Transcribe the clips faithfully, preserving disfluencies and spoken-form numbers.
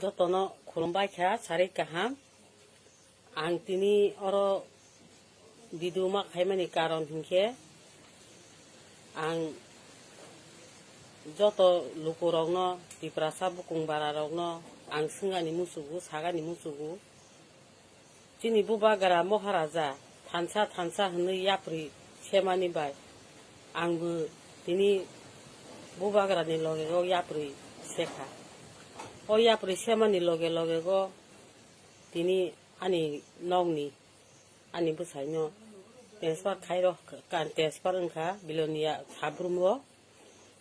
Jotono khulumbai kha, sarik kaham. Ang tini oro video ma khaimani karon hinkhe, ang joto lukurokno, Tiprasa bukung bararokno ang swngani musugo, sagani musugo. Chini bubagra Moharaja thansa thansa hwnwi yapri semani bai, angbo tini bubagrani logego yapri sekha. O yapri semani loge logego tini ani nokni, ani bwsaino transfer khairok, transfer wngkha Bilonia Sabrum o.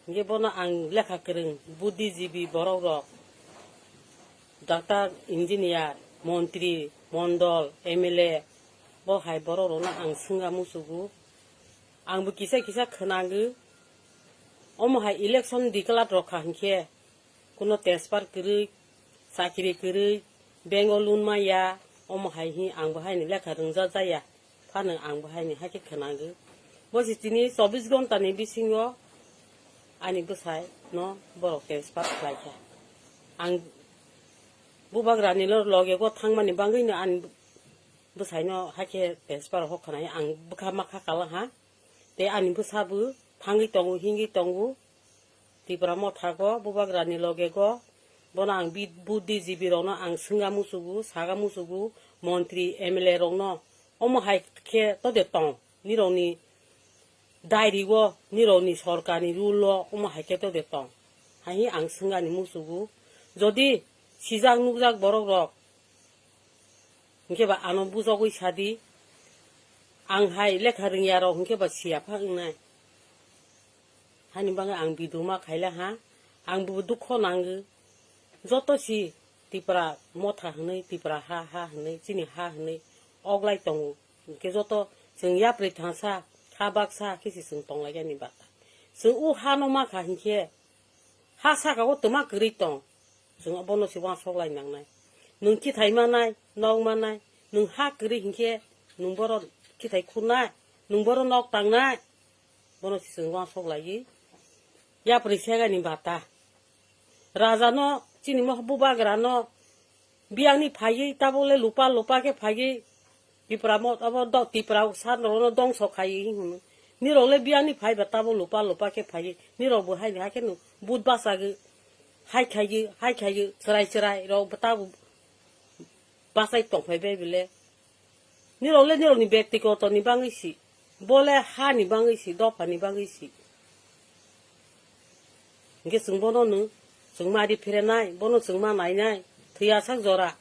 Hinkhe bono ang lekha kwrwng, buddhijibi borok rok, doctor, engineer, montri, mondol, M L A, bo hai borok rokno ang swngna musugo. Angbo kisa kisa khwnango, omo hai election declare rok kha hinkhe, kuno tejpar kwrwi, chakri kwrwi, bank o loan maya, omo hai hi angbo haini lekha rwngjak jaya. Phano ang bo haini hakhe khwnango. Bo se tini chobbish ghonta ni bisingo ani bwsai no borok transfer khlai kha. Ang bubagra ni lo-, loge go thangmani bagwi no ani bwsai no hakhe transfer ho khwnai, ang bwkha ma kha kala ha. Tei ani bwsa bo thangwi tongo, hingwi tongo. Tipra motha go, bubagra ni loge go, bono ang bi-, buddhijibi rokno ang swngna musugo, saga musugo, montri, M L A rokno, omo hai khe to de tong, nirokni dairi o, nirokni sorkarni rule o, omo hai khe to de tong, hai hi ang swngani musugo. Jodi sijak nukjak borok rok, hinkhe ba ano bujogwi sadi, ang hai lekha rwngya rok hinkhe ba siya pha wngnai. Hani bagwi ang video ma khaila ha, ang bo dukho nango. Joto si Tipra motha hwnwi, Tipra ha, ha hwnwi, chini ha hwnwi oglai tongo. Hinkhe joto chwng yapri thangsa, kha baksa khe si chwng tonglaikani bata. Chwng o ha no ma kha hinkhe, ha saka o twma kwrwi tong, chwng bono se uansuk lai nangnai. Nwng kithai manai, nok manai, nwng ha kwrwi hinkhe nwng boro kithai khunai, nwng boro nok tangnai, bono se chwng uansuk laiwi yapri segani bata. Raja no, chini mo bubagra no, biyangni phaiwi tabole lupa lupa khe phaiwi Tipra mo abo do-, Tipra san rokno dongso khaiwi hwnwi. Nirok le biyangni phaiba tabo lupa lupa khe phaiwi. Nirok bo haini hakhe no but bachagwi, hai khaiwi, hai khaiwi, chwrai chwrai rok tabo bachai tongphai bai bile. Nirok le nirokni bektigoto ni bagwi si, bo le ha ni bagwi si, dopha ni bagwi si. Hinkhe chwng bono no, chwng ma ri phirenai, bono chwng ma nainai, thwiya sak jora,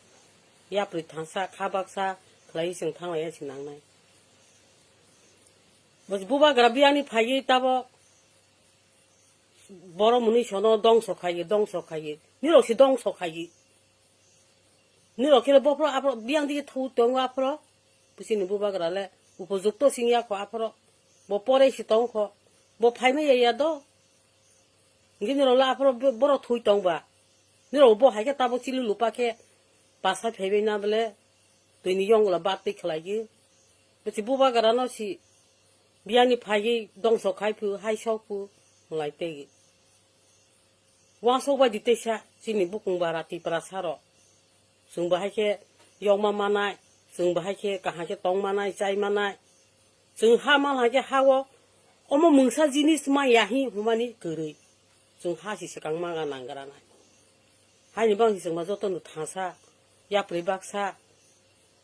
yapri thangsa, kha baksa khlaiwi chwng thanglaiya se nangnai. Bo bubagra biyangni phaiwi tabok borok mwnwi sono dongso khaiwi, dongso khaiwi, nirok se dongso khaiwi. Nirok khe bophro aphro biyang dige thu tongo aphro. Bisini bubagra le upojukto singya kho aphro. Bo pore si tong kho. Bo phaima ya ya do. Hinkhe nirok le aphro bo-, borok thui tong ba. Nirok bo hai khe tabok chili lupa khe basa phaibai na bole. Twini yong la bat twi khlai gwi. Bisi bubagra no si biyangni phaiwi dongso khai phu, hai sok phu, mwlai tei. Uansuk bai di teisa chini bukung bara Tiprasa rok. Chwng bo hai khe yokma manai, chwng bo hai khe kaham khe tong manai, chai manai. Chwng ha man hai khe ha o omo mungsa jinis ma ya hi hwnmani kwrwi. Chwng ha si swkang ma ga nang gra nai. Haini bang si chwng ma joto no thangsa, yapri baksa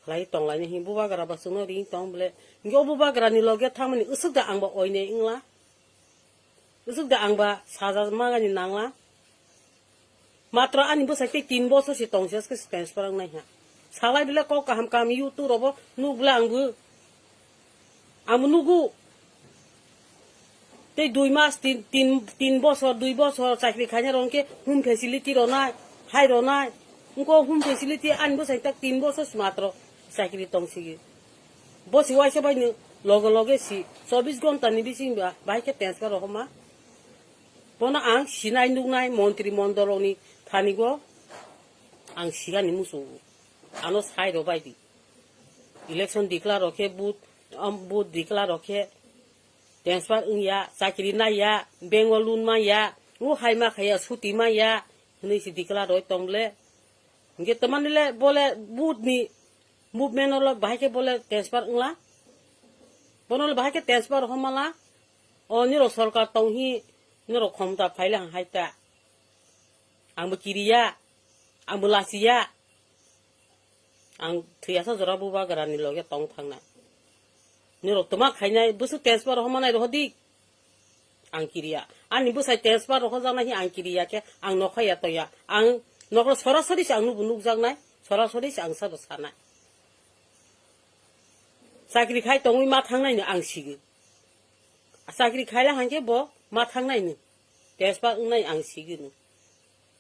khlai tong lai ni hi bubagra ba chwngno ring tong bole. Hinkhe o bubagra ni loge thangmani usuk da ang ba oinai wngla. Usuk da ang ba saja magani nangla. Matro ani bwsai tei tin bosor se tong se transfer wng nai ha. Salai bile kok kaham kaham YouTube robo nuk bile ang bo. Ang bo nugu. Tei dui mas, tin, tin, tin bosor, dui bosor chakri khaina rok hwnkhe home facility ronai, hai ronai. Wngkho home facility ani bwsai tak tin bosor se matro chakri tong sigi. Bo si waisa bai no loge loge si chobbish ghonta ni bisingo bahai khe transfer rohorma. Bono ang sinai nuknai montri mondol rokni thani go ang sigani muchungo. Ano sai rw bai di. Election declare rw khe vote, um, vote declare rw khe transfer wngya, chakri naiya, bank o loan manya, o hai ma khaiya, suti manya, hwnwi se declare rw tong le. Hingke tamani le bole but ni movement olo bahai ke bole transfer wngla. Bono le bahai ke transfer homala. O nirok sorkar tong hi nirok khomta phaile hang hai ta. Ang bo kiriya, ang bo lasiya. Ang thwiyasa jora bubagra ni loge tong thangnai. Nirok toma khainai bwswk transfer homanai rohodi. Ang kiriya. Ani bwsai transfer rohojaknai hi ang kiriya khe ang nokhaya toya. Ang nokro sorasori se ang nubu nukjaknai, sorasori se ang sabo sanai. Chakri khai tongwi ma thangnai no ang sigi. Chakri khaila hangke bo ma thangnai no. Transfer wngnai ang sigi no.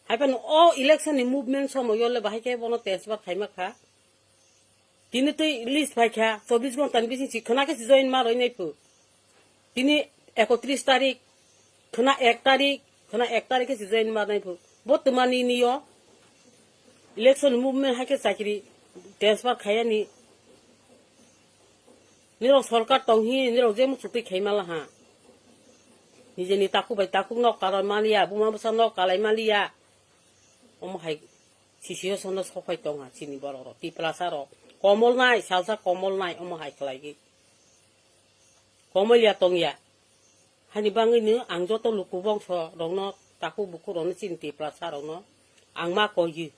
Haiphano o election ni movement somoyo le bahai khe bono transfer khaima kha. Tini twi list phai kha, chobbish ghonta ni bising si khwna khe si join ma roi nai phu. Tini ekotris tarik, khwna ek tarik, khwna ek tarik khe si join ma nai phu. Bo twmani niyo election movement hai khe chakri transfer khayani. Nirok sorkar tong hi, nirok je muchuk twi khaima laha. Nijeni takhuk bai takhuk nok kalai maliya, buma bwsa nok kalai maliya. Omo hai sisiyo sono sophai tongha chini borok rok, Tiprasa rok. Komol nai, salsa komol nai, omo hai khlai gi. Komol ya tong ya. Hani bangwi no ang joto luku bongso rokno, takhuk bukhuk rokno chini Tiprasa rokno ang ma koi gi.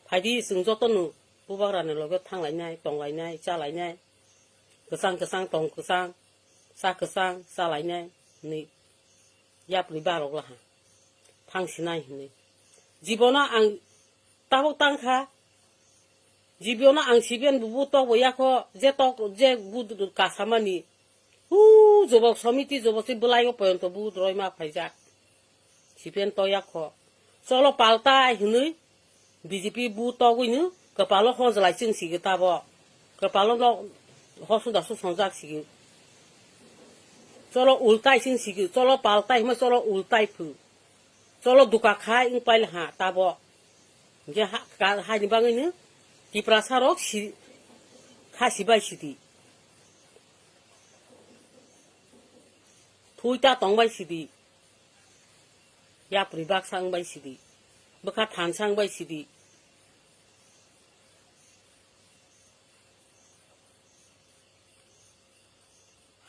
Phaidi chwng joto no bubagra ni loge thanglainai, tonglainai, chalainai. Kwchang kwchang tong kwchang, cha kwchang chalainai hinwi yapri barok laha thangsinai hinwi. Jibono ang tabuk tangkha, jibono ang siben bubu tok bo yakho, je tok je bu kasamani. Hu jobok somiti jobok se bwlai o poyonto bu roima phaijak. Sipen toya kho. Cholo paltai hinwi B J P bu togwino kwpalo hojlai chwng sigi tabo. Kwpalo no hosuda su songjak sigi. Cholo ultai chwng sigi, cholo paltai hima cholo ultai phu. Cholo duka khai wng pail ha tabo. Hingke ha, ka, haini bangwino Tiprasa rok si, kha sibai sidi. Thui ta tongbai sidi. Yapri baksa wngbai sidi. Bwkha thansa wngbai sidi.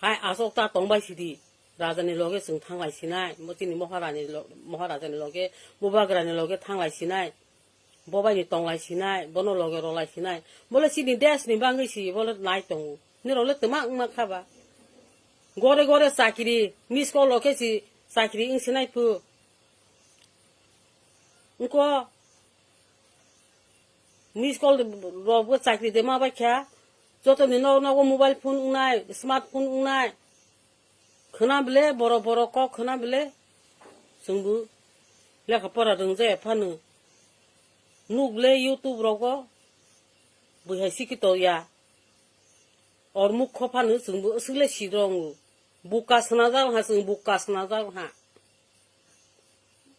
Hai aswk ta tongbai sidi. Raja ni loge chwng thanglai sinai. Bo chini Maharani lo-, Maharaja ni loge, Bubagra ni loge thanglai sinai. Bo bai ni tonglai sinai, bono loge rolai sinai. Bole chini desh ni bangwi si, bole nai tongo. Nirok le twma wngma kha ba. Gore gore chakiri, miss call rok khe si chakiri wng sinai phu. Wngko miss call rok bo chakiri de ma bai kha. Joto ni nok nogo mobile phone wngnai, smart phone wngnai. Khwna bele, borok borok kok khwna bele, chwngbo lekha pora rwngjaya phano. Nuk bele YouTube rogo, bwihai sikito ya. Or mukho phano chwngbo aswk le sidrongo. Buka swnajak ha, chwng buka swnajak ha.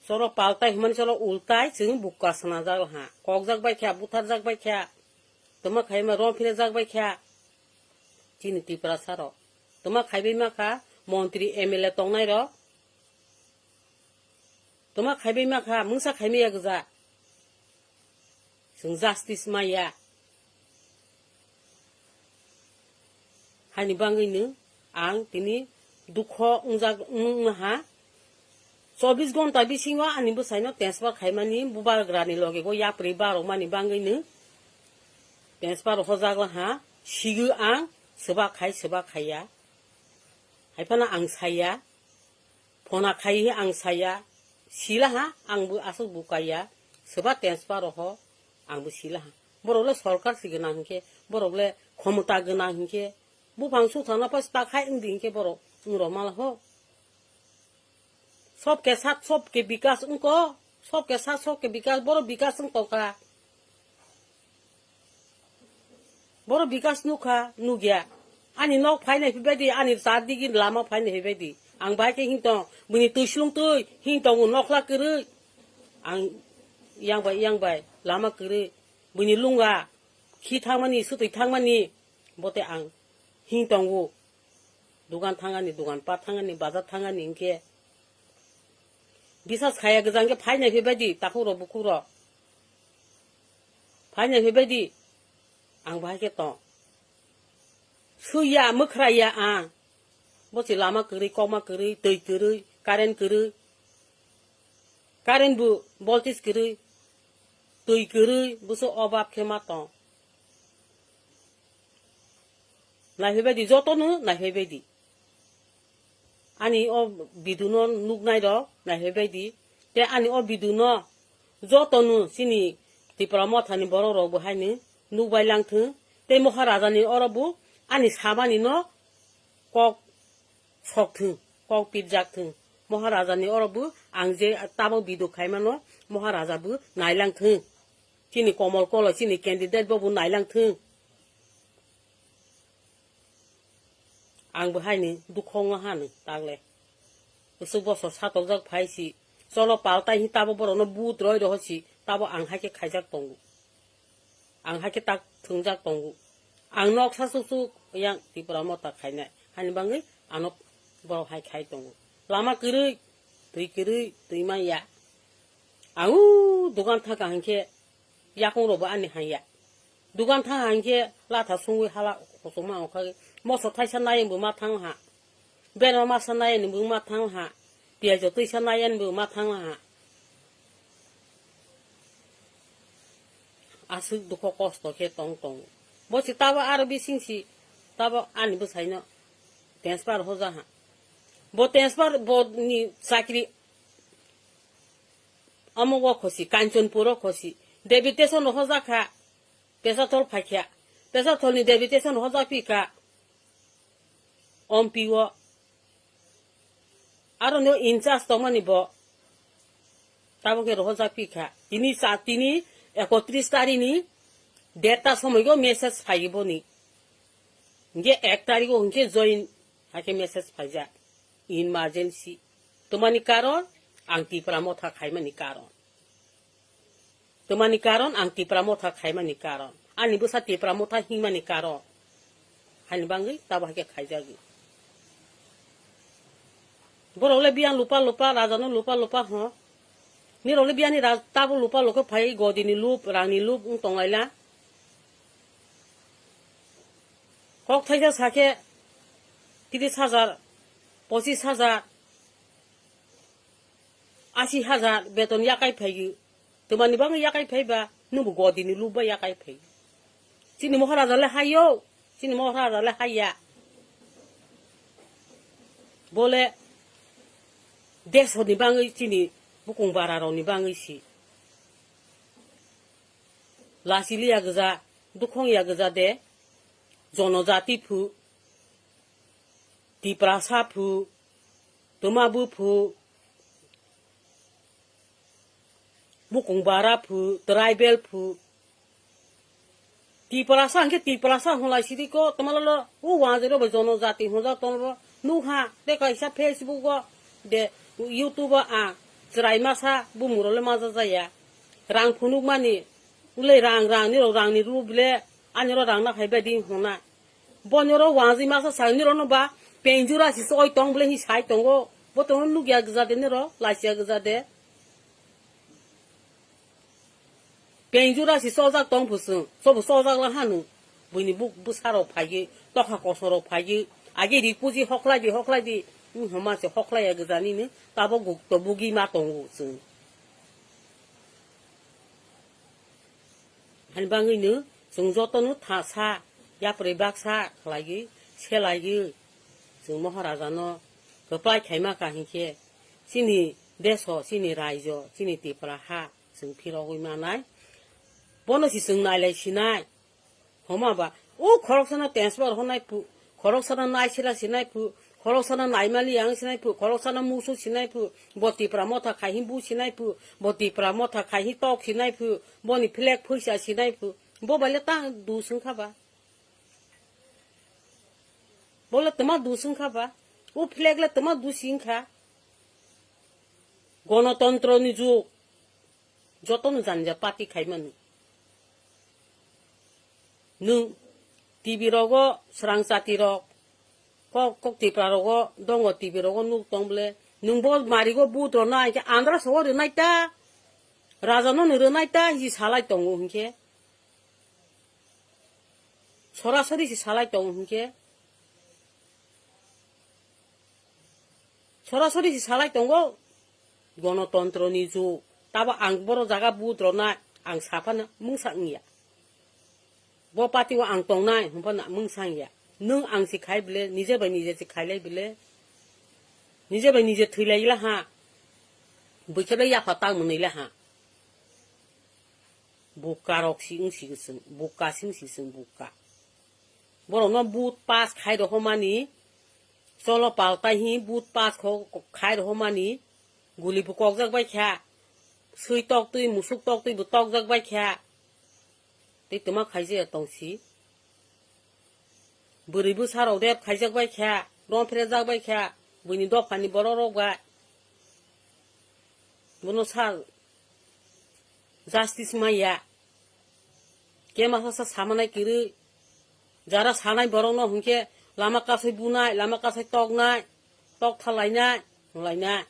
Choro paltai hwnmani choro ultai, chwng buka swnajak ha. Kokjak bai kha, butharjak bai kha. Toma khaima rom phirajak bai kha. Chini Tiprasa rok. Toma khaibai ma kha, montri M L A tongnai rok. Toma khaibai ma kha, mungsa khaimaya gwja. Chwng justice maya. Haini bangwino ang tini dukho wngjak wngma ha. Chobbish ghonta bisingo ani bwsaino transfer khaimani, bubagrani loge go yapri barokmani bangwino transfer hojak laha. Sigo ang swbak khai, swbak khaiya. Haiphano ang saya. Phona khai ang saya, silaha, ang bo aswk bo kaiya, swba transfer roho, ang bo silaha. Borok le sorkar si gwnang hinkhe, borok le khomota gwnang hinkhe, buphang suthana pas ta khai wngdi hinkhe borok wng rok malaho. Sob ke sat, sob ke bikas wngko, sob ke sat, sob ke bikas, borok bikas wng tongkha. Boro bikas nukha, nukya. Ani nok phainai phibadi, ani char digi lama phainai phibadi. Ang bai khe hintong, bini twi slung twi, hintong nokla kwrwi. Ang yang bai, yang bai, lama kwrwi. Bini lunga, khi thangmani, swtwi thangmani, bote ang hintong o. Dugan thangani, dugan pat thangani, bazar thangani, hinkhe. Bisas khaya gwjang khe phainai phibadi, takhuk rok, bukhuk rok. Phainai phaibaidi, ang bahai khe tong. Suiya, mwkhraiya ang. Bosi lama kwrwi, kokma kwrwi, twi kwrwi, current kwrwi. Current bo voltage kwrwi, twi kwrwi, boso obab khe ma tong. Naiphaibaidi, jotono naiphaibaidi. Ani o video no nuknai rok naiphaibaidi. Te ani o video no jotono chini Tipra Mothani borok rok bo haino nukbai langthwng. Te Maharaja ni oro bo ani samani no kok sok thwng, kok pirjak thwng. Maharaja ni oro bo ang je tabok video khaimano Maharaja bo nailang thwng. Chini Komol Kolo, chini candidate bo bo nailang thwng. Ang bo haini dukhongo hano tagle. Usuk bosor satokjak phai si. Cholo paltai hi tabo borokno but roi roho si. Tabo ang hai khe khaijak tongo. Ang hai khe tak thwngjak tongo. Ang noksa suk suk yang Tipra Motha khainai. Haini bagwi ano borok hai khai tongo. Lama kwrwi, twi kwrwi, twi manya. Ang o dogan thaka hinkhe yakung rokbo ani hanya. Dogan thaka hinkhe latha sungwi hala kuchukma ongkhagwi moso thaisa nai wngbo ma thang ha. Berma masa nai wngbo ma thang ha. Piyajo twisa nai wngbo ma thang ha. Aswk dukho kosto khe tong tongo. Bo si tabo aro bising si tabo ani bwsaino transfer hoja ha. Bo transfer bo ni chakri Omo o khosi, Kanchanpur o khosi. Deputation rok hojak kha, Pesatol phai kha. Pesatol ni deputation hojak pi kha. Ompi o. Aro no in charge tongmani bo. Tabo khe rohorjak pi kha. Tini sa, tini ekotris tari ni derta somoi o message phai boni. Hinkhe ek tari o hinkhe join hakhe message phaijak. Emergency. Twmani karon ang Tipra Motha khaimani karon. Twmani karon ang Tipra Motha khaimani karon. Ani bwsa Tipra Motha himani karon. Hani bangwi tabo hai khe khaijagwi. Borok le biyang lupa lupa, raja no lupa lupa ho. Nirok le biyani raj-, tabo lupa lupa phai godi ni lup, rang ni lup wng tong laila. Kok thaisa sakhe tris hajar, pochis hajar, asi hajar beton yakai phaiyo. Twmani bagwi yakai phaiba, nwngbo godi ni lup bai yakai phai. Chini Maharaja le hayo, chini Maharaja le haya. Bole desho ni bagwi chini bukung bara rok ni bagwi si. Lasi liya gwja, dukhong ya gwja de, jonojati phu, Tiprasa phu, twma bu phu, bukung bara phu, tribal phu. Tiprasa hwnkhe Tiprasa hwnlai sidi ko, twma lolo, o wanjero bai jonojati hwnjak tongo, nukha, tei kaisa Facebook o, de, YouTube o ang, chwrai masa, bumung rok le maja jaya. Rang phunukmani, ulei rang, rang, nirok rang ni rw bile, ani oro rang nakhai bai di hwnna. Bo nirok wanjwi masa sai nirok no ba, penjura si soi tong bile hi sai tongo. Bo tongno nukya gwja de nirok, lachiya gwja de. Penjura si sojak tong phu chwng, sobo sojak la hanu. Buini buk bwsa rok phaiwi, tokha kosom rok phaiwi, agi ri puji hokhlai di, hokhlai di, wng homa se hokhlai ya gwja nini, tabok guk to bugi ma tongo chwng. Hani bangwino chwng jotono tha sa, yapri baksa khlaiwi, selaiwi, chwng Maharaja no kwplai khaima kha hinkhe, chini deso, chini raijo, chini Tipra ha, chwng phirogwi manai. Bono si chwng nailai sinai. Homa ba, o khoroksano transfer honai phu, khoroksano naisira sinai phu, khoroksano naimali yang sinai phu, khoroksano musu sinai phu, bo Tipra Motha khai hi bu sinai phu, bo Tipra Motha khai hi tok sinai phu, boni flag phuisa sinai phu. Bo bai le ta du swng kha ba. Bo le twma du swng kha ba. O flag le twma du sing kha. Gonotontro ni jug. Jotono jani ja party khaimani. Nwng T V rogo srang chati rok, kok, kok Tipra rogo dongo T V rogo nuk tong bole. Nwng bo marigo but rwna hinkhe andra sogo rwnai ta, raja no ni rwnai ta hi salai tongo hinkhe. Sorasori si salai tong hinkhe, sorasori si salai tongo, gonotontro ni jug. Tabo ang boro jaga but rwnai, ang saphano mungsa wngya. Bo party o ang tongnai, hwnphano mungsa wngya. Nwng ang si khai bile, nije bai nije si khailai bile, nije bai nije thwilaila ha, bwkhe bai yapha tang mwnwila ha. Buka rok si wng si chwng, buka si wng si chwng buka. Borokno but pass khai rohormani, cholo paltai hi but pass kho-, khai rohormani, guli bo kokjak bai kha, swi tok twi, musuk tok twi bo tokjak bai kha. Tei twma khaijaya tong si. Bwrwi bwsa rok rep khaijak bai kha, rom phrejak bai kha, buini dophani borok rok bai. Bono sa justice maya. Kema sasa samanai kwrwi. Jara sanai borokno hinkhe lama kasai bunai, lama kasai toknai, tok thalainai, hwnlainai.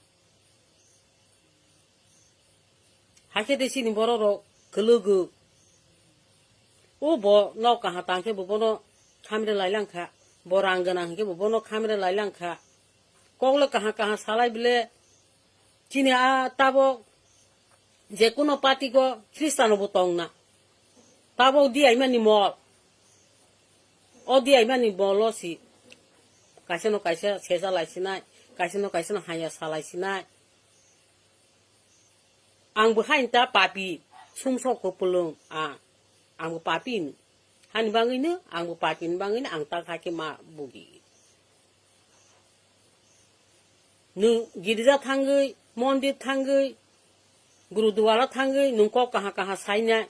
Hakhe de chini borok rok kwlwgo. O bo nok kaham tang khe bo bono khamre lai lang kha. Bo rang gwnang hinkhe bo bono khamre lai lang kha. Koklo kaham kaham salai bile chini a tabok je kuno party go Christian bo tong na. Tabok di aimani mol. O di aimani mol o si. Kaisa no kaisa seja lai sinai, kaisa no kaisa no haya salai sinai. Ang bo hain ta papi, sumsok kupulung, a, ang bo papi ni. Hani bangwi no, ang bo papi ni bangwi no, ang ta kha khe ma bugi. Nwng girja thangwi, mondir thangwi, gurudwara thangwi, nwng kok kaha kaha sainai.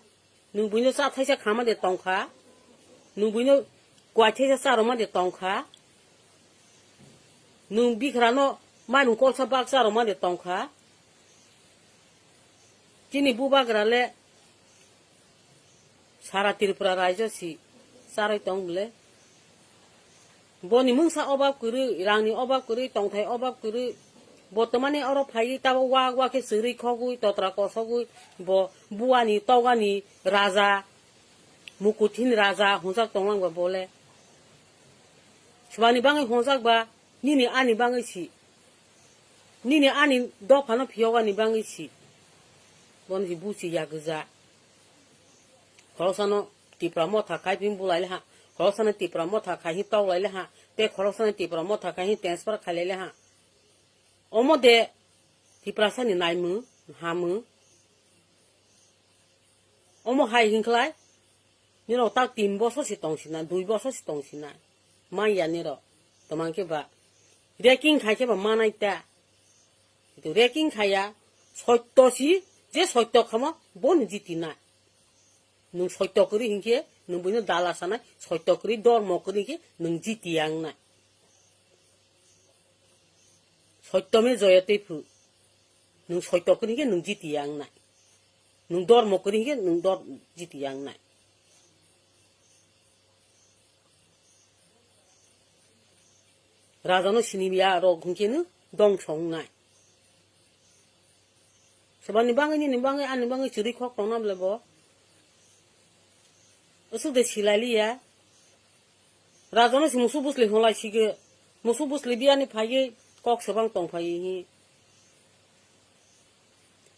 Nwng buino cha thaisa khama de tongkha. Nwng buino kwai thaisa charwma de tongkha. Nwng bikrano mairung kolsa bak charwma de tongkha. Chini bubagra le sara Tripura raijo si charwi tong bwle. Boni mungsa obab kwrwi, rangni obab kwrwi, tongthai obab kwrwi. Bo twmani oro phaiwi tabo wak wak khe chwrwi khogwi, totra kosogwi, bo buani togani raja, mukuthini raja hwnjak tonglang ba bole. Swbani bangwi hwnjak ba, nini ani bangwi si. Nini ani dophano phiyogani bangwi si. Bono si buchi ya gwja. Khoroksano Tipra motha khai phi bulai le ha. Khoroksano Tipra motha khai hi tok lai le ha. Tei khoroksano Tipra motha khai hi transfer khai lai le ha. Omo de Tiprasani naimung, hamung. Omo hai hinkhlai. Nirok tak tin bosor si tong sina, dui bosor si tong sina. Manya nirok. Tomang khe ba. Reking khai khe ba manai ta. Kitu reking khaya, sotto si, je sotto khamo, bon jiti na. Nwng sotto kwrwi hinkhe, nwng buino dala sanai, sotto kwrwi dormo kwrwi hinkhe, nwng jiti yang nai. Sotto me joyate phu. Nwng sotto kwrwi hinkhe, nwng jiti yang nai. Nwng dormo kwrwi hinkhe, nwng dor jiti yang nai. Rajano siniya rok hinkhe no dongso wngnai. Swbani bangwi nini bangwi ani bangwi chwrwi khok tongna bwle bo. Aswk de silai liya. Rajano si musu busli hwnlai sige. Musu busli biyani phaiwi kok swbang tong phaiwi hi.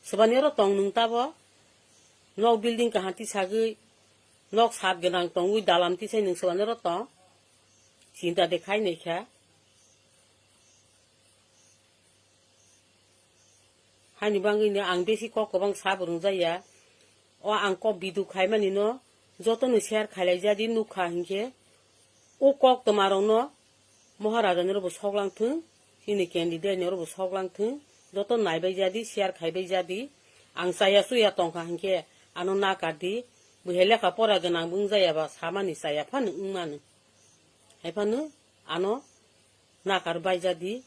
Swbani oro tong nwng tabo. Nok building kaham tisagwi. Nok sat gwnang tongwi dalam tisai nwng swbani oro tong. Chinta de khai naikha. Haini bangwi no ang besi kok kwbang sap rwngjaya. O ang kok video khaimani no jotono share khailai jadi nukha hinkhe. O kok twmarokno Maharaja ni robo soklang thung, chini candidate ni robo soklang thung, joto naibai jadi, share khaibai jadi. Ang chaya chuya tongkha hinkhe ano nakardi, bwhai lekha pora gwnang bwngjaya ba samani chaya phano wngmano. Haiphano ano nakar bai jadi.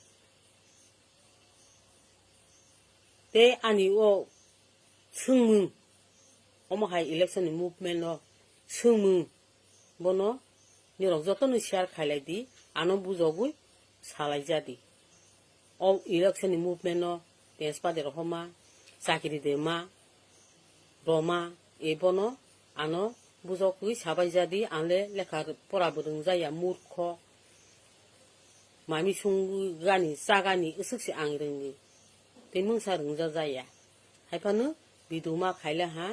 Tei ani o swngmung, omo hai election ni movement o swngmung, bono nirok jotono share khailai di, ano bujogwi salai jadi. O election ni movement o tenspade rohorma, chakri de ma, roma, e bono ano Bujokgwi sabai jadi, ang le lekha pora bo rwngjaya, murkho. Mami sungani, chagani, aswk se ang rwngwi. Tei mungsa rwngjajaya. Haiphano video ma khaile ha,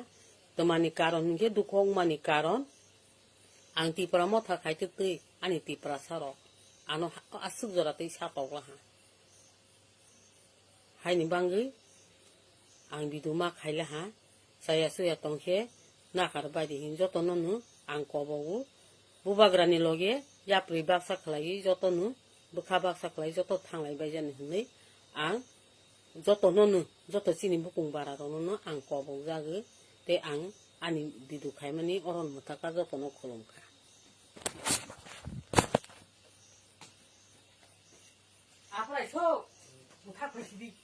twmani karon hinkhe dukho wngmani karon, ang Tipra Motha khai twtwi ani Tiprasa rok ano ha-, aswk jora tei sa tokla ha. Haini bangwi ang video ma khaile ha, chaya chuya tongkhe nakar baidi hin jotono no ang kobogo. Bubagrani loge yapri baksa khlaiwi jotono, bwkha baksa khlai joto thanglai baijani hinwi ang jotono no, joto chini bukung bara rokno no ang kobok jagwi, tei ang ani video khaimani oron mwthaka jotono khulumkha. Aphrai sok, bwkha khlai sidi.